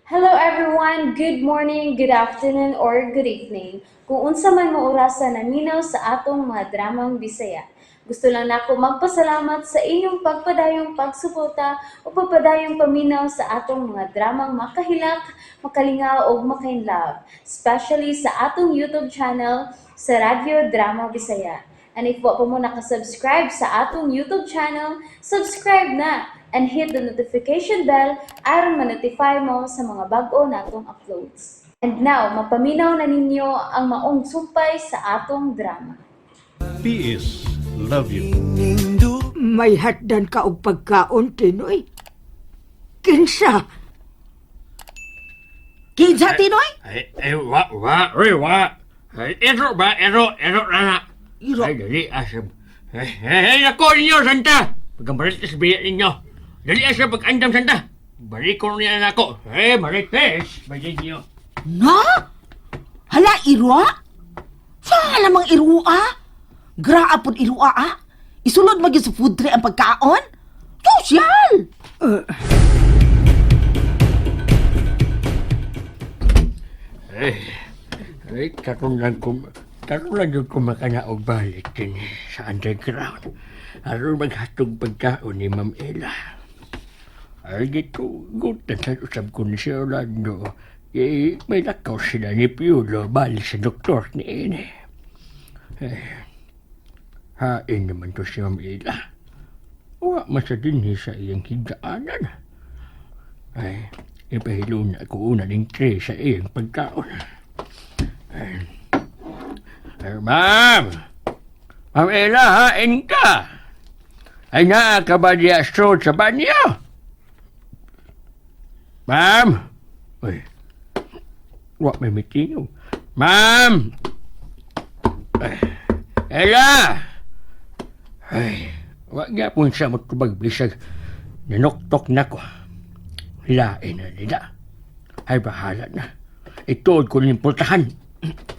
Hello everyone! Good morning, good afternoon, or good evening. Kung unsa man mo orasa naminaw sa atong mga dramang Bisaya. Gusto lang nako magpasalamat sa inyong pagpadayong pagsuporta o pagpadayong paminaw sa atong mga dramang makahilak, makalingaw ug makainlove, especially sa atong YouTube channel sa Radyo Drama Bisaya. And if wa pa mo nakasubscribe sa atong YouTube channel, subscribe na and hit the notification bell aron ma-notify mo sa mga bag-o natong uploads. And now, mapaminaw na ninyo ang maong sumpay sa atong drama. PS Love you. May hatdan ka og pagkaon, Tinoy. Kinsa? Kinsa, Tinoy? Ay, ay, wa, wa, uy, wa. Ay, ero ba, ero, ero na na. Iro. Ay, dali, asam. Ay, ay, ay, nako ninyo, Santa. Pagkamarites biya ninyo. Dali, asam, pag-andam, Santa. Balik ko niya na ako. Eh, marites. Balik niyo. Na? Hala, irwa? Saan lamang irwa? Graap pod irwa, ah? Isulod magyud sa food tray ang pagkaon? Social! Ay, ay, karon lang yung kumakanaog balik din sa underground. Aron maghatog pagkaon ni Ma'am Ella. Ay, dito, gutan sa usab ko ni si Orlando. Eh, may lakaw sila ni Piolo balik sa doktor ni Ene. Eh, hain naman to si Ma'am Ella. Wa man sa dinhi sa iyang higaanan. Ay, ipahilo na ako una ng tray sa iyang pagkaon. Ay, ay, ma'am! Ma'am Ella, hain ka! Ay, naa ka ba diya sa banyo? Ma'am! Uy, wa may mitingo. Ma'am! Ay, Ella! Ay, wa gyapon siya matubag bisag nanoktok na ko. Lain na nila. Ay, bahala na. Ituod ko rin pultahan.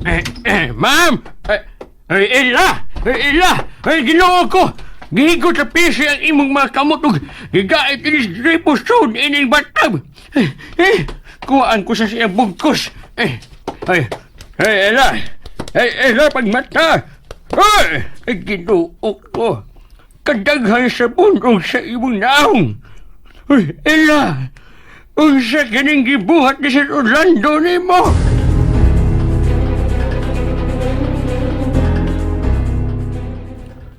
Eh, eh, ma'am! Ay, ay, Ella! Ay, Ella! Ay, ginoo ko! Gihigot sa pisi ang imong mga kamot ug gigait inis dripos ining batab. Eh, eh, kuhaan ko sa siyang bugkos. Eh, ay, ay, Ella! Ay, Ella, pagmata! Ay, ay, ginoo ko! Kadaghan sa bundog sa imong naong! Uy, Ella! Unsa kining gibuhat ni Sir Orlando nimo?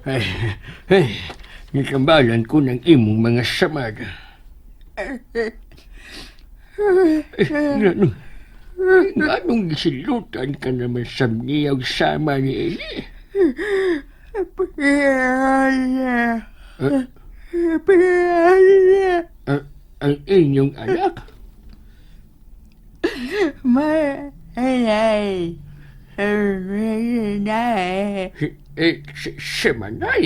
Ay, ay, nikambalan ko ng imong mga samad. Ay, nganong, nganong gisilutan ka naman sa niyag sama ni Eli? Eh, ang inyong anak? Si, eh, si, si Manay.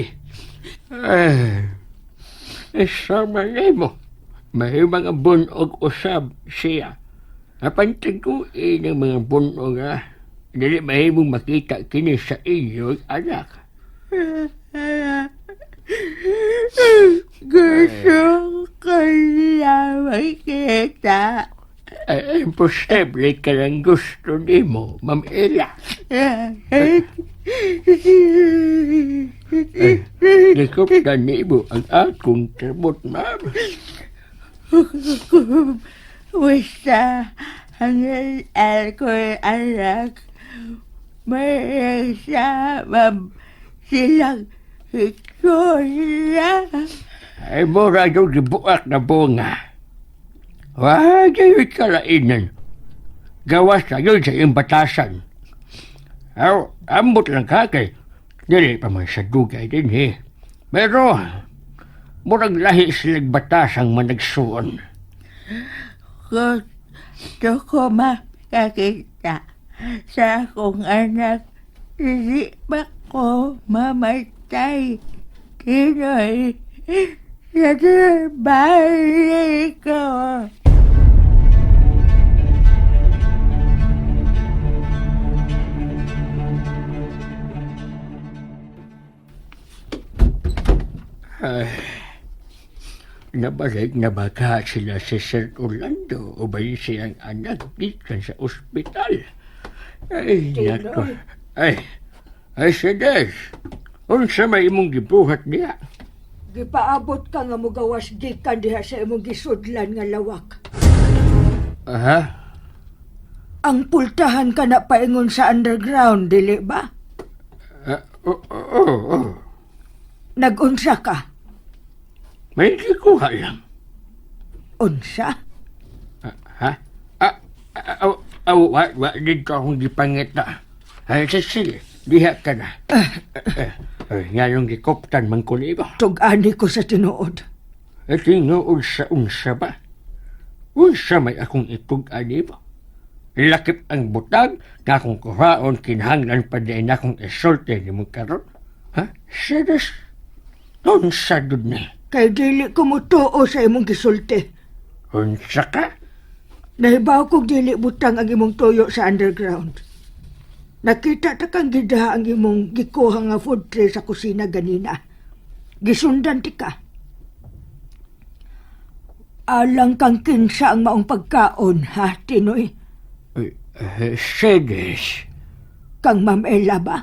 Eh, eh, sa Manay mo, may mga bunog usab siya. Apan tiguin ang mga bunog ah. Dili mahimong makita kini sa inyong anak. Gusto ko na makita. Ay, imposible ka lang gusto nimo, Ma'am Ella. Likop na nimo ang akong kamot, ma'am. Basta ang alcohol anak, may sama silang ikola. Ay, mura yung gibuak na bunga. Wag yung kalainan. Gawas na yun sa iyong batasan. Aw, ambot lang ka kay. Dili pa man sa dugay din eh. Pero, murag lahi silang batasang managsuon. Gusto ko makakita sa akong anak. Hindi ba ko mamatay? Tinoy, sa trabaho ko. Ay, Nabalik na baka sila si Sir Orlando o ba siyang anak gikan sa ospital. Ay, nako. Ay, ay, Sedes. Unsa may imong gibuhat niya? Gipaabot ka nga mugawas gikan diha sa imong gisudlan nga lawak. Aha. Ang pultahan ka na paingon sa underground, dili ba? Ah, oo, oo, oo. Nagunsa ka? May gikuha lang. Unsa? Ah, ha? Ah, ah, ah, ah, wa, wa, dito akong gipangita. Ay, sige, diha ka na. Eh, eh, ngayong gikoptan man ko ba? Tug-ani ko sa tinuod. E tinuod sa unsa ba? Unsa may akong itug-ani ba? Lakip ang butag nga akong kuhaon kinahanglan pa din akong isulti ni mo karon. Ha? Serious? Unsa dud ni? Kay dili ko mutuo sa imong gisulti. Unsa ka? Nahibaw kog dili butang ang imong tuyo sa underground. Nakita ta kang gidaha ang imong gikuha nga food tray sa kusina ganina. Gisundan ti ka. Alang kang kinsa ang maong pagkaon, ha, Tinoy? Eh, eh, Serious? Kang Ma'am Ella ba?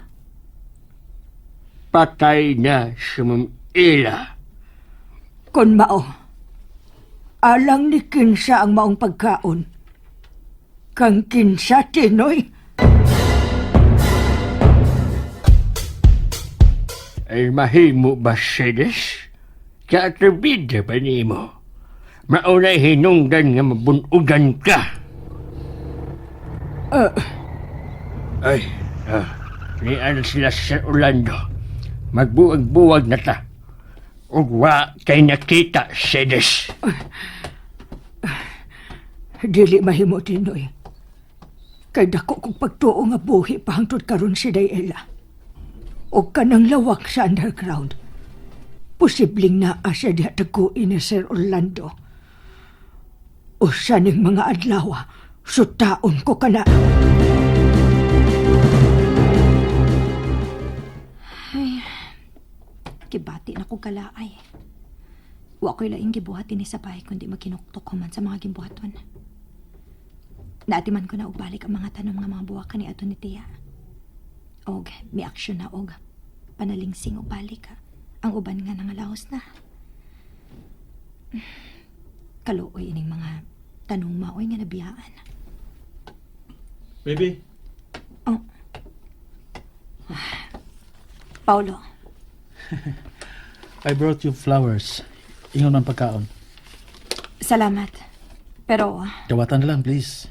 Patay na si Ma'am Ella. Kon mao. Alang ni kinsa ang maong pagkaon. Kang kinsa, Tinoy? Ay mahimo ba, Sedes? Kaatribida ba nimo? Maunay hinungdan nga mabunugan ka. Ay, ah, nian sila sa Orlando. Magbuwag-buwag na ta. Ug wa kay nakita, Sedes. Dili mahimo, Tinoy. Kay dako kong pagtuo nga buhi pa hangtod karon si Dayela. O kanang lawak sa underground. Posibleng naa siya diha taguin ni Sir Orlando. Usa ning mga adlaw, sutaon ko kana. Gibati na kong kalaay. Wa ko'y laing gibuhat dinhi sa bahay kundi magkinuktok ko man sa mga gimbuhaton. Naatiman ko na og balik ang mga tanom nga mga buwak ni ato ni Tia. Og mi aksyon na og panalingsing og balik ha. Ang uban nga nangalahos na. Kaluoy ining mga tanong maoy nga nabiyaan. Baby, Oh. Paulo, I brought you flowers. Ingon man pagkaon. Salamat. Pero Dawatan na lang, please.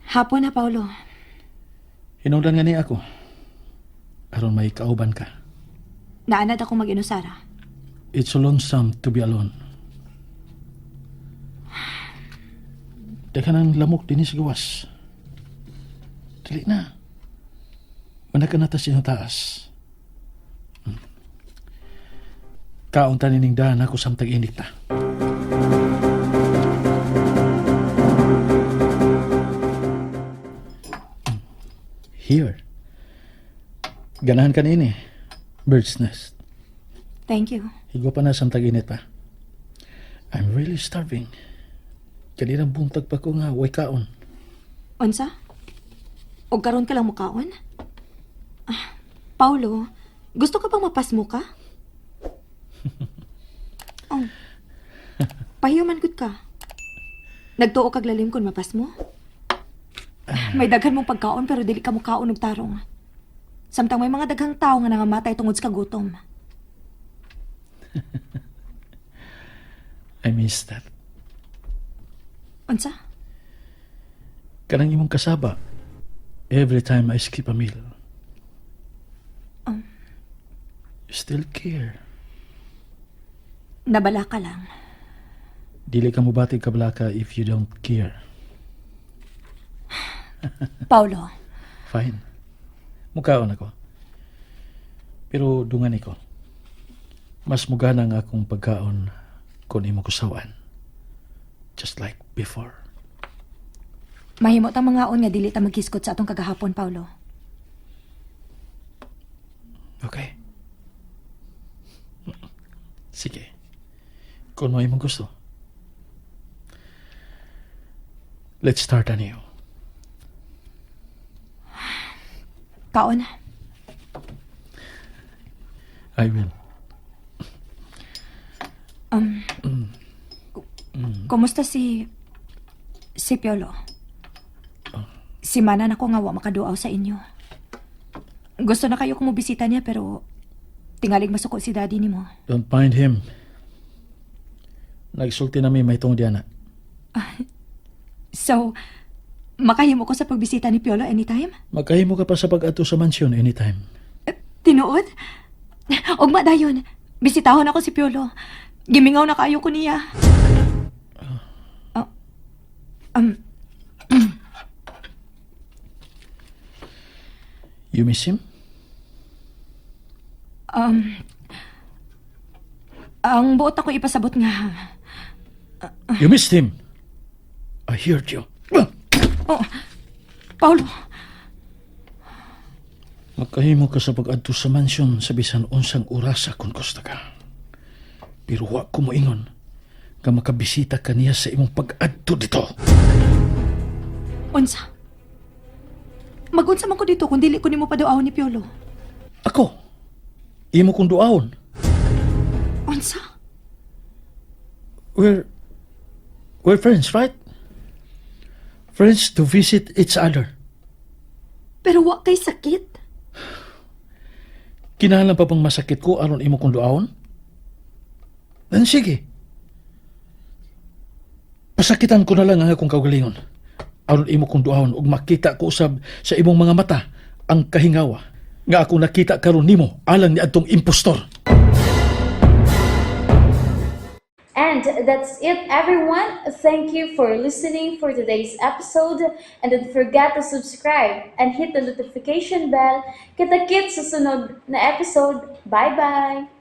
Hapon na, Paulo. Hinungdan nga ni ako. Aron may kauban ka. Naanad ako mag-inusara. It's so lonesome to be alone. Daghan ang lamok dinhi sa gawas. Dili na. Manaka na ta sa taas. Kaon ta nining daan ako samtang init ta. Here. Ganahan ka niini. Bird's nest. Thank you. Higo pa na samtang init pa. I'm really starving. Kaninang buntag pa ko nga way kaon. Unsa? O karon ka lang mukaon? Ah, Paulo, gusto ka bang mapasmo ka? Oh. Pahiuman gud ka. Nagtuo kag lalim kun mapasmo? May daghan mong pagkaon pero dili ka mukaon og tarong. Samtang may mga daghang tao nga nangamatay tungod sa kagutom. I miss that. Unsa? Kanang imong kasaba. Every time I skip a meal. You still care. Nabala ka lang. Dili ka mubatig kabalaka if you don't care. Paulo, Fine. Mukaon ako. Pero dungan ko. Mas mugana nga akong pagkaon kung imo kusawan. Just like before. Mahimo ta mangaon nga dili ta maghisgot sa atong kagahapon, Paulo. Okay. Sige. Kung may imong gusto. Let's start anew. Kaon. I will. Kumusta si Piolo? Si Mana na ko nga wa makaduaw sa inyo. Gusto na kayo kumubisita niya pero tingalig masuko si daddy nimo. Don't mind him. Nagsulti na mi may tungod diana. So, makahimo ko sa pagbisita ni Piolo anytime? Magkahimo ka pa sa pag-adto sa mansyon anytime. Eh, tinuod? Ugma dayon. Bisitahon ako si Piolo. Gimingaw na kaayo ko niya. Ah, You miss him? Ang buot ako ipasabot nga. You missed him. I heard you. Oh, Paulo, Magkahimo ka sa pag-adto sa mansyon sa bisan unsang orasa kung gusto ka. Pero wa ko moingon nga makabisita ka niya sa imong pag-adto dito. Unsa? Magunsa man ko dito kung dili ko nimo paduawon ni Piolo. Ako, imo kong duawon. Unsa? We're friends, right? Friends to visit each other. Pero wa kay sakit. Kinahanglan pa bang masakit ko aron imo kong duawon? Then sige. Pasakitan ko na lang ang akong kaugalingon. Aron imo kong duawon ug makita ko usab sa imong mga mata ang kahingawa nga akong nakita karon nimo alang ni adtong impostor. And that's it, everyone. Thank you for listening for today's episode. And don't forget to subscribe and hit the notification bell. Kita-kits sa sunod na episode. Bye-bye!